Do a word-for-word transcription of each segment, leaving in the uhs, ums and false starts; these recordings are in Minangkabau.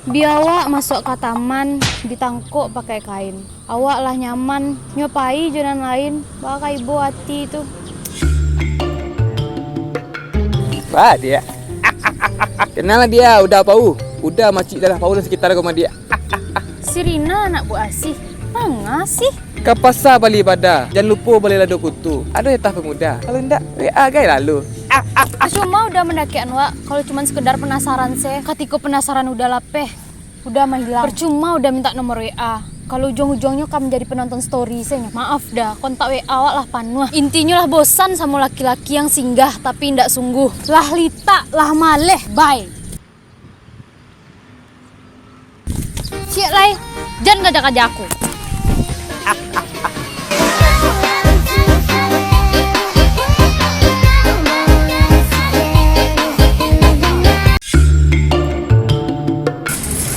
Bi awak masuak ka taman, ditangkok pakai kain. Awak lah nyaman, nyo pai jo nan lain, baa ka ibo ati tu. Wah, Diak. Kenal lah, Diak, Uda Pauh. Uda macik dalah Pauh lah sekitar ko mah, Diak. Si Rina anak Bu Asih. Manga sih? Ka pasa bali bada, jan lupo bali lado kutu. Ado jatah pemuda. Kalau indak, W A gai lalu. Percuma Uda mandakekan wak, kalau cuman sekedar penasaran se. Katiko penasaran Uda lapeh, Uda mah ilang. Percuma Uda minta nomor W A, kalau ujuang-ujuangnyo ka manjadi penonton story se nyo. Maaf Da, kontak W A awak lah panuah. Intinyo lah bosan samo laki-laki yang singgah tapi indak sungguh. Lah litak, lah maleh, bye. Ciek lai, jan kaja-kaja aku.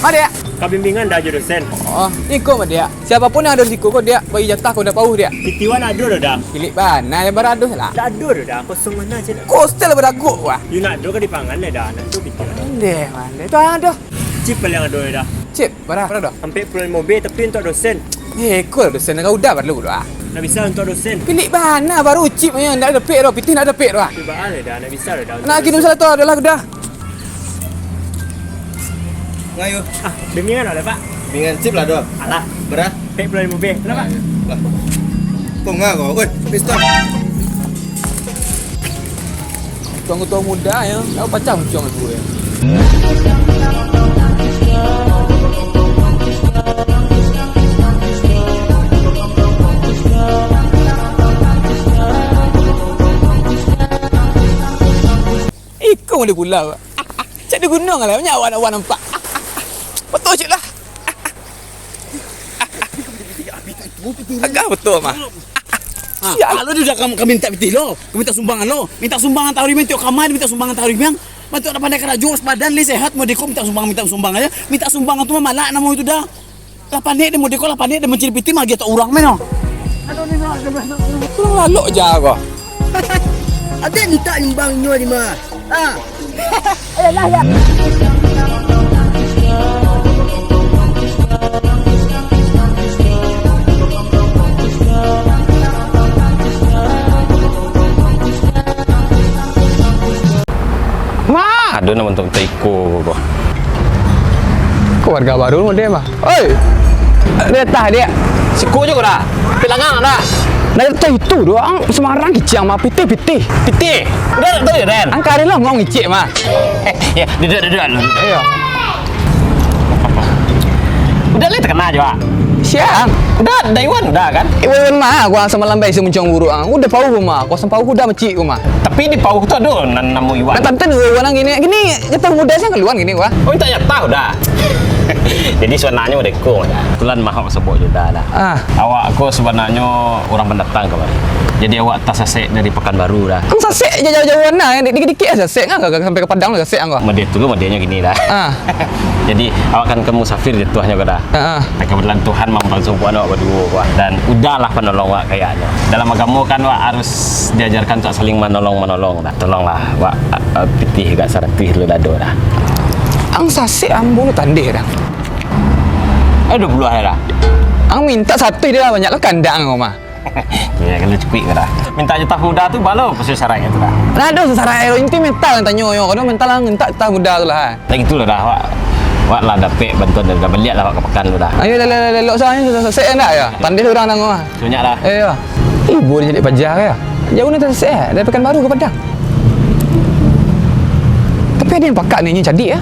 Madiak. Ka bimbingan Da jo dosen. Oh, iko Madiak. Siapapun yang ado di siko ko, Diak, bagi jatah ka Uda Pauh, Diak. Pitiwan ado doh Da. Kilik bana, yang baraduh lah. Dak ado doh Da, kosong bana se Da. Ko hostel badagok wah. Yo nak ado ka dipangan Da, nak tu pitiwan. Mandeh, mandeh. Tu ado. Chip paling ado Da. Chip, bara, bara doh? Ampek puluah limo B, tapi untuak dosen. Eh, ko dosen ka Uda paralu doh. Nak bisa untuak dosen. Kilik bana baru chip nyo, ndak dapek doh, pitih ndak dapek doh. Cubo lah Da, nak bisa doh Da. Nak kirim salah tu adalah Uda. Ngayo. Ah, bimbingan lah, Pak. Bimbingan chip lah, doh. Alah. Bara? Ampek puluah limo B. Kenapa? Lah. Kok nggak kok? Woi, pistol. Tuang-tuang muda ya, tahu pacah muncung aku ya. Iko mode pula, Pak. Cak di gunuang lah, banyak awak-awak nampak. Betul cik lah. Agak betul mah. Ha, siap. Kalau dia dah kamu, kamu minta pitih lo, kamu minta sumbangan lo, minta sumbangan tahu rimang tiok kamar, minta sumbangan tahu rimang. Bantu nak pandai karajo, sepadan le sehat, mau deko minta sumbangan, minta sumbangan aja, minta sumbangan tu mah malak namo itu dah. Lah panek deh, mode ko lah panek deh, mancilipiti mah agiah tak urang meno. Kurang lalok ja ko. Aden tak nyumbang nyo di mah. Ah. Ayolah ya. Wah, ado nan bantuak-bantuak iko ko. Ko warga baru mode mah. Oi. Retah, Diak. Siko jo ko dah. Pilangang dah. Nah, itu, itu doang sembarang kiciang mah, pitih, pitih. Pitih. Udah, udah, udah. Angkari lah ngong icik mah. Ya, duduk, duduk dulu. Ayo. Udah lah terkenal juga. Siang. Udah, Daiwan udah kan? Iwan mah, gua sama lambai semuncung buruk ah. Udah pauh mah, kosong pauh udah mecik mah. Tapi di pauh tu ado nan namo Iwan. Nah, tante dulu orang gini, gini jatah muda sih keluar gini wah. Oh, minta jatah udah. Jadi sebenarnya udah ko ya. Kebetulan mah awak sebut juga lah. Ah. Awak ko sebenarnya orang pendatang kemarin. Jadi awak tasasek dari Pekanbaru dah. Ang sasek jauh-jauh nah, dikit-dikit aja sasek kan, sampai ke Padang lah sasek ang. Mode tu lo modenya gini dah. Ah. Jadi awak kan ke musafir jatuhnya ko dah. Heeh. Nah, kebetulan Tuhan mambantu buat awak berdua, Wak. Dan udahlah penolong, Wak, kayaknya. Dalam agama kan, Wak, harus diajarkan untuk saling menolong-menolong, dah. Tolonglah, Wak, a-, a-, pitih agak saratuih dulu dado, dah. Ang sasek ambo lu tandih, dah. Eh, dua puluh dah. Ang minta satu dia banyak lo kandak ang mah. Ya, kalau cukup ke dah. Minta jatah muda tu, balo pasal syaratnya tu dah. Nah, ado syarat lo inti minta tanyo yo, kalau minta lah minta jatah muda tu lah. Lagi tu lah dah, wak, wak lah dapek bantuan dari dah baliak lah wak ka pakan tu dah. Ayo, dah, dah, dah, elok sah, ayo, sasek ndak ya? Tandih urang tangah. Sunyak dah. Ayo. Ibo dia jadi paja ya. Jauh ni sasek dari Pekanbaru ke Padang. Tapi ada yang pakak ni, ni cadik ya.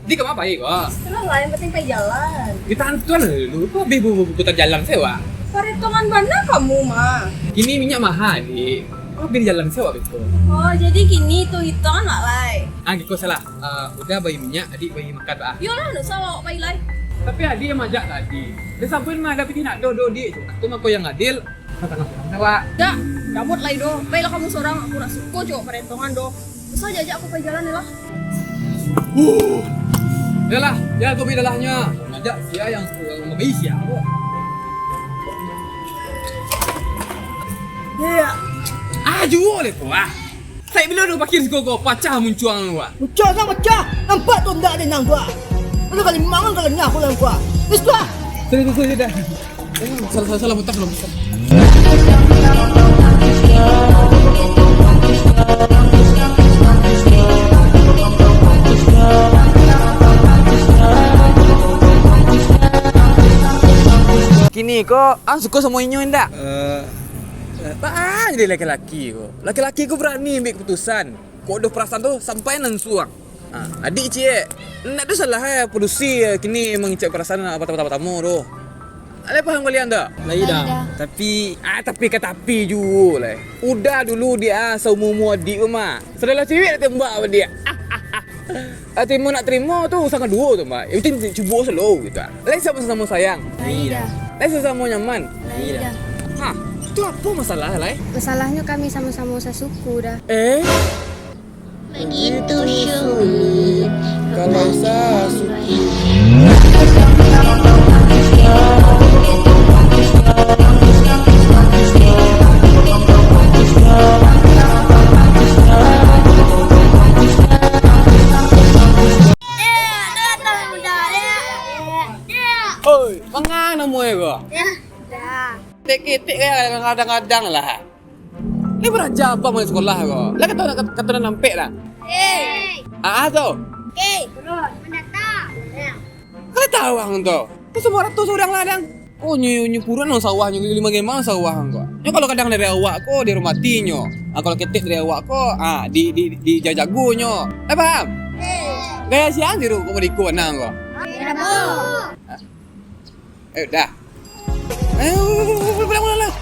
Di kama pai ko? Itulah lah, yang penting pai jalan. Di tantuan dulu, ko habis bu-, bu-, putar jalan sewa. Paretongan bana kamu mah. Kini minyak maha, Dik. Ko habis jalan sewa beko. Oh, jadi kini tu hitungan lah lai. Ah, giko salah. Ah, udah bai minyak, adik bai makan, Pak. Yolah, ndak usah lah awak pai lai. Tapi adik yang majak tadi. Dia sampai mah ada pitih nak doh, doh, Dik. Aku mah ko yang adil. Dak, damot lai doh. Pailah kamu sorang, aku dak suko jo paretongan doh. Usah ajak aku pai jalan lah. Yalah, ya aku pai dalahnyo. Ngajak sia yang, yang mabei sia ko. Ya, ya. Ah, juo le ko, ah. Sai bilo doh pakir siko ko, pacah muncuang ko, ah. Muncuang ka pacah. Nampak tu ndak ado nang ko, ah. Udah kali mangan kalau ni aku lawan kuah. Wis kuah. Sorry, sorry, sorry, dah. Eh, salah, salah, salah, mutar, salah, mutar. Kini ko, ang suko samo inyo indak? Eh, eh, baa jadi laki-laki ko. Laki-laki ko barani ambiak kaputusan. Kok ado parasaan tu, sampai nan suang. Ha, adik ciek, ndak ado salah, eh, padusi, eh, kini mangecek parasaan, ah, patamo-patamo tu. Alai paham kalian tu? Lai dah. Lai dah. Tapi, ah, tapi ka tapi juo lai. Uda dulu dek, ah, saumua-umua adik tu mah. Sadonyo cewek nak tembak baliak. Ah, tarimo nak tarimo tu urusan kaduo tu, Mbak. Yang penting cubo selalu gitu, ah. Lai samo-samo sayang. Lai dah. Lai samo-samo nyaman. Lai dah. Hah, itu apo masalah, Lai? Masalahnyo kami samo-samo sasuku dah. Eh? Begitu sulit kalau sasuku. Oi, manga namonyo ko? Ketek-ketek kadang-kadang lah. Lai baraja abang baliak sakolah ko? Lai kato, kato nan ampek dah? Hei. Ah, tu. Hei, mandatang. Lai tahu ang tu. Tu samo ratus urang lah, dang. Oh, nyo, nyo puruan nang sawah, nyo limo gemang sawah ang ko. Nyo kalau kadang dari awak ko, dihormati nyo. Ah, kalau ketek dari awak ko, ah, di, di, dijago nyo. Lai paham? Hei. Gaya siang jiru ko, madiko anang ko. Kenapa? Eh, dah. Eh, pulang, pulang, pulang.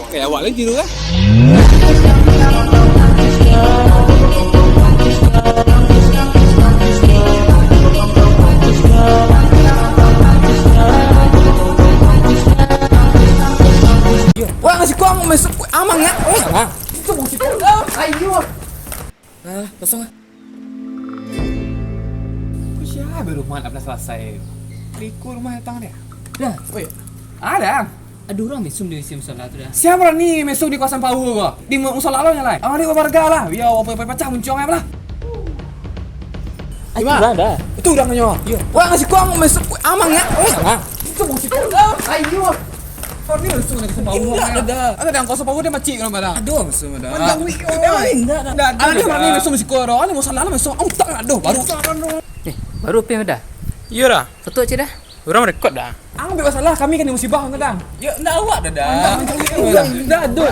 Oke, awak lagi dulu, kan? Wah, ngasih kong masuk aman ya? Oh, ya, Bang. Itu musik. Ayo. Alah, kosong ah. Kok sia baru rumah nak pernah selesai? Liko rumah datang dia. Dah. Woi. Ada. Ada urang mesum di isi musala tu dah. Sia barani mesum di kawasan Pauh ko? Di mu-, musala lo nyo lai. Awak ni warga lah. Yo, apa-apa pacah muncuang lah. Itu urang dah. Itu urang nyo. Yo. Wah, ngasih kong mesum. Aman ya? Oh, ya, Bang. Itu musik. Ayo. Kau ni langsung nak sembawa. Indak, dah. Ada yang kau sembawa dia macik kan, Bang? Aduh, langsung dah. Pandang wik kau. Indak, dah. Dah, dah, ada dah. Ni langsung musik kau, ada ni masalah lah, langsung. Au, tak ada, baru. Eh, baru pin dah? Iya dah. Foto cik dah? Orang rekod dah. Ang ambil masalah, kami kena musibah, Bang. Ya, ndak awak dah, dah. Dah, dah.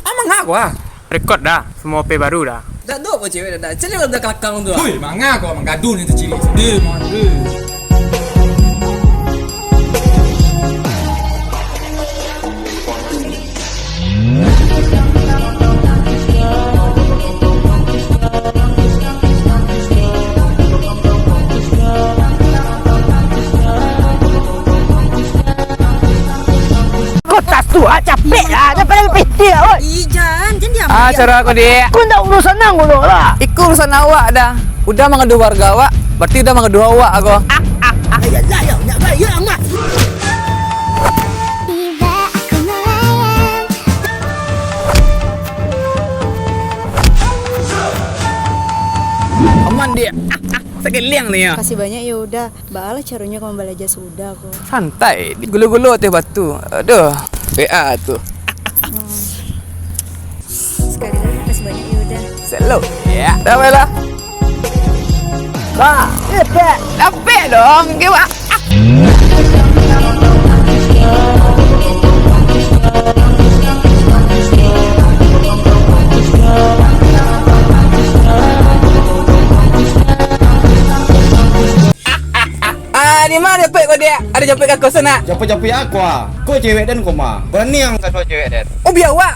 Amang aku ah. Rekod dah, semua P baru dah. Dak ado apo cewek dak, dak. Caliak lah belakang tu. Hui, manga kau manggaduh ni tacili. Sedih manga tu. Kau tas tu ah, capek lah. Capek lah, piti lah, oi. Ih, jan, jan diambil. Ah, cara kau, Dek. Kau ndak urusan nang kau lah. Iko urusan awak dah. Udah mangaduh warga awak, berarti udah mangaduh awak kau. Ah, ah, ah. Ayalah, ya, ya, ya, amat. Tiba aku melayang. Aman, Dek. Ah, ah. Sakaliang ni ya. Kasih banyak ya udah. Baalah caronyo ka mambalaja sudah ko. Santai, gulo-gulo teh batu. Aduh, B A tu. Hmm. Sekali lagi, makasih banyak ya udah. Selalu. Ya, dah baiklah. Bah, eh, Pak. Dapik dong, kiwak. Ah, di ma japek ko, Dek? Ado japek ka kos nak? Japek-japek aku ah. Ko cewek den ko ma. Barani ang kaduo cewek den. Oh, biawak.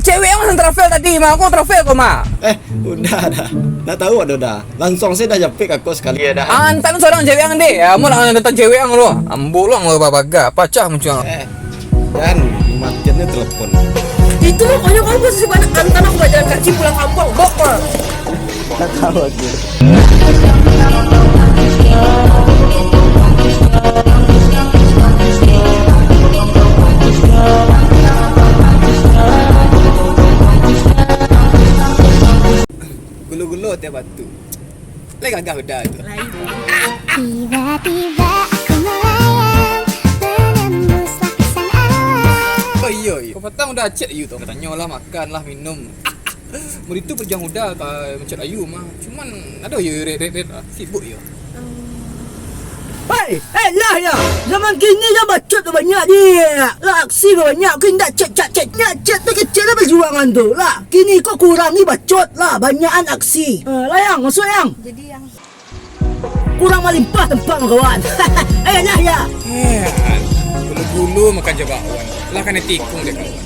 Cewek ang nan travel tadi ma, ko travel ko ma. Eh, udah dah. Ndak tahu ado dah. Langsuang se dah japek ka kos sakali dah. Ah, antan surang cewek ang deh. Amun ang datang cewek ang lo. Ambo lo ang babaga, pacah muncuang. Eh, dan matian ni telepon. Itu pokoknya kamu posisi mana antan aku bajalan kaki pulang kampung, bok mah. Tak tahu aku. Gulo-gulo tiap batu. Lai gagah udah tu. Lai. Dah chat Ayu tu, katanyo lah makan lah, minum. Mun itu pajuang muda ka manchat Ayu mah. Cuman, aduh, yo, red, red, red lah. Sibuk yo. Hei, eh lah ya. Zaman kini lah bacot tu banyak, Dik. Lah aksi banyak, kini ndak chat, chat, chat. Ndak chat tu kecil lah perjuangan tu lah. Kini ko kurangi bacot lah, banyakan aksi. Ah, lah, Yang, masuk, Yang. Jadi, Yang. Kurang malimpah tampak, kawan. Eh lah ya. Eh, gulu-gulu makan jo bakwan. Lah kanai tikung dek kawan.